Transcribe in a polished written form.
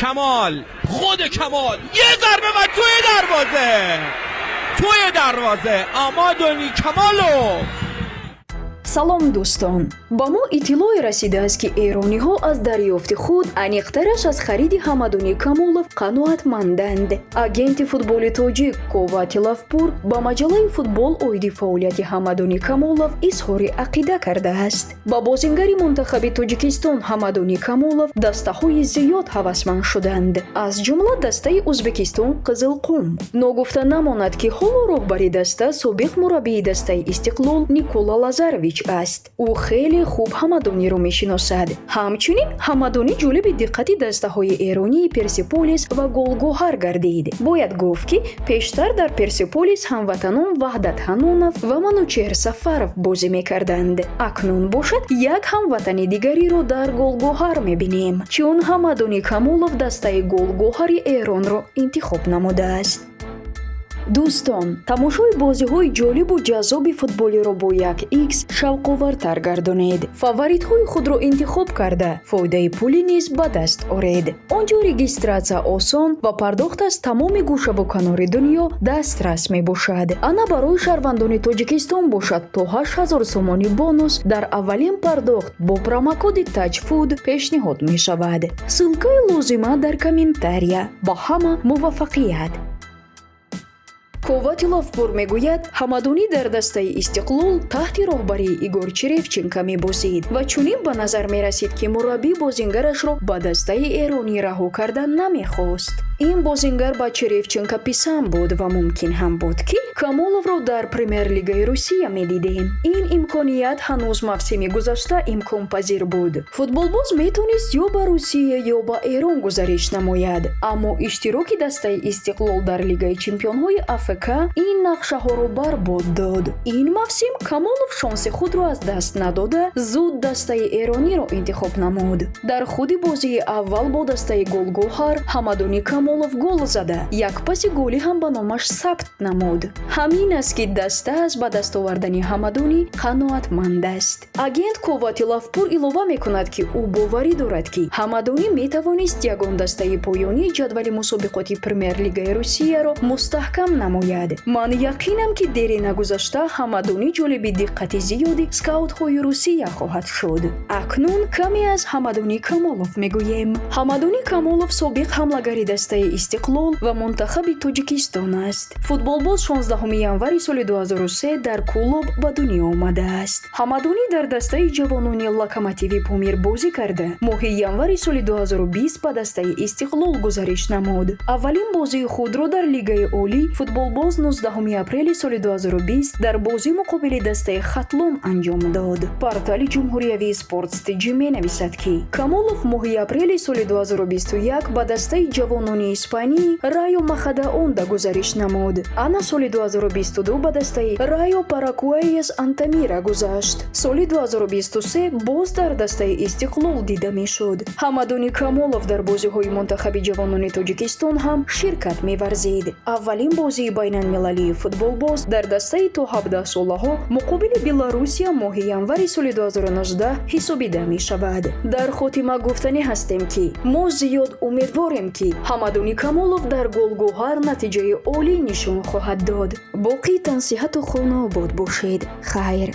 کمال، خود کمال، یه ضربه و توی دروازه، توی دروازه، آمادونی کمالو. Салом, дӯстон! Ба мо иттилоъе расидааст, ки эрониҳо аз дарёфти худ, аниқтараш аз хариди Ҳамадони Камолов, қаноатманданд. Агенти футболи тоҷик Кова Тилавпур ба маҷаллаи «Футбол» оиди фаъолияти Ҳамадони Камолов изҳори ақида кардааст. Ба бозингари мунтахаби Тоҷикистон Ҳамадони Камолов дастаҳои зиёд ҳавасманд шуданд, аз ҷумла дастаи Ӯзбекистон «Қизилқум». Ногуфта намонад, ки ҳоло роҳбари даста собиқ мураббии дастаи «Истиқлол» Никола Лазарович аст. Ӯ хеле хуб Ҳамадониро мешиносад. Ҳамчунин Ҳамадонӣ ҷолиби диққати дастаҳои эронии «Персеполис» ва «Голгоҳар» гардид. Бояд гуфт, ки пештар дар «Персеполис» ҳамватанон Ваҳдат Ҳаннонов ва Манучеҳр Сафаров бозӣ мекарданд. Акнун бошад, як ҳамватани дигариро дар «Голгоҳар» мебинем, чун Ҳамадони Камолов дастаи «Голгоҳари» Эронро интихоб намудааст. Дӯстон, тамошои бозиҳои ҷолибу ҷаззоби футболиро бо як икс шавқовартар гардонед. Фаворитҳои худро интихоб карда, фоидаи пулӣ низ ба даст оред. Он ҷо регистратсия осон ва пардохт аз тамоми гӯшаву канори дунё дастрас мебошад. Ана барои шаҳрвандони Тоҷикистон бошад, то 8000 сомонӣ бонус дар аввалин пардохт бо промокоди ТАҶФУТ пешниҳод мешавад. Ссылкаи лозима дар комментария. Ба ҳама муваффақият! Кова Тиловпур мегӯяд, Ҳамадонӣ дар дастаи «Истиқлол» таҳти роҳбарии Игор Черевченко мебозид ва чунин ба назар мерасид, ки мураббӣ бозингарашро ба дастаи эронӣ раҳо кардан намехост. Ин бозингар ба Черевченко писанд буд ва мумкин ҳам буд, ки Камоловро дар Премер-лигаи Русия медидем. Ин имконият ҳанӯз мавсими гузашта имконпазир буд. Футболбоз метавонист ё ба Русия, ё ба Эрон гузариш намояд, аммо иштироки дастаи «Истиқлол» дар Лигаи чемпионҳои АФК ин нақшаҳоро барбод дод. Ин мавсим Камолов шонси худро аз даст надода, зуд дастаи эрониро интихоб намуд. Дар худи бозии аввал бо дастаи «Голгоҳар» Ҳамадони Камолов гол зада, як паси голӣ ҳам ба номаш сабт намуд. Ҳамин аст, ки даста аз ба даст овардани Ҳамадонӣ қаноатманд аст. Агент Кова Тилавпур илова мекунад, ки ӯ боварӣ дорад, ки Ҳамадонӣ метавонист ягон дастаи поёнии ҷадвали мусобиқоти Премер-лигаи Русияро мустаҳкам намояд. Ман яқинам, ки дери нагузашта Ҳамадонӣ ҷолиби диққати зиёди скаутҳои Русия хоҳад шуд. Акнун каме аз Ҳамадонӣ Камолов мегӯем. Ҳамадонӣ Камолов собиқ ҳамлагари дастаи «Истиқлол» ва мунтахаби Тоҷикистон аст. Футболбоз 16 январи соли 2003 дар Кӯлоб ба дунё омадааст. Ҳамадонӣ дар дастаи ҷавонони «Локомотиви Помир» бозӣ карда, моҳи январи соли 2020 ба дастаи «Истиқлол» гузариш намуд. Аввалин бозии худро дар Лигаи олӣ футболбоз 19 апрели соли 2020 дар бозӣ муқобили дастаи «Хатлон» анҷом дод. Портали ҷумҳуриявии Спортс TJ менависад, ки Камолов моҳи апрели соли 2021 ба дастаи ҷавонони Испании «Райо Махадаонда» гузариш намуд. Ана соли 2022 ба дастаи «Райо Паракуайес Антамира» гузашт. Соли 2023 боз дар дастаи «Истиқлол» дида мешуд. Ҳамадони Камолов дар бозиҳои мунтахаби ҷавонони Тоҷикистон ҳам ширкат меварзид. Аввалин бозии байналмилалии футболбоз дар дастаи то 17 солаҳо муқобили Беларусия моҳи январи соли 2019 ҳисобида мешавад. Дар хотима гуфтанӣ ҳастем, ки мо зиёд умедворем, ки Ҳамадони Камолов дар «Голгоҳар» натиҷаи олӣ нишон хоҳад дод. Боқӣ тансиҳату хонаобод бошед. Хайр.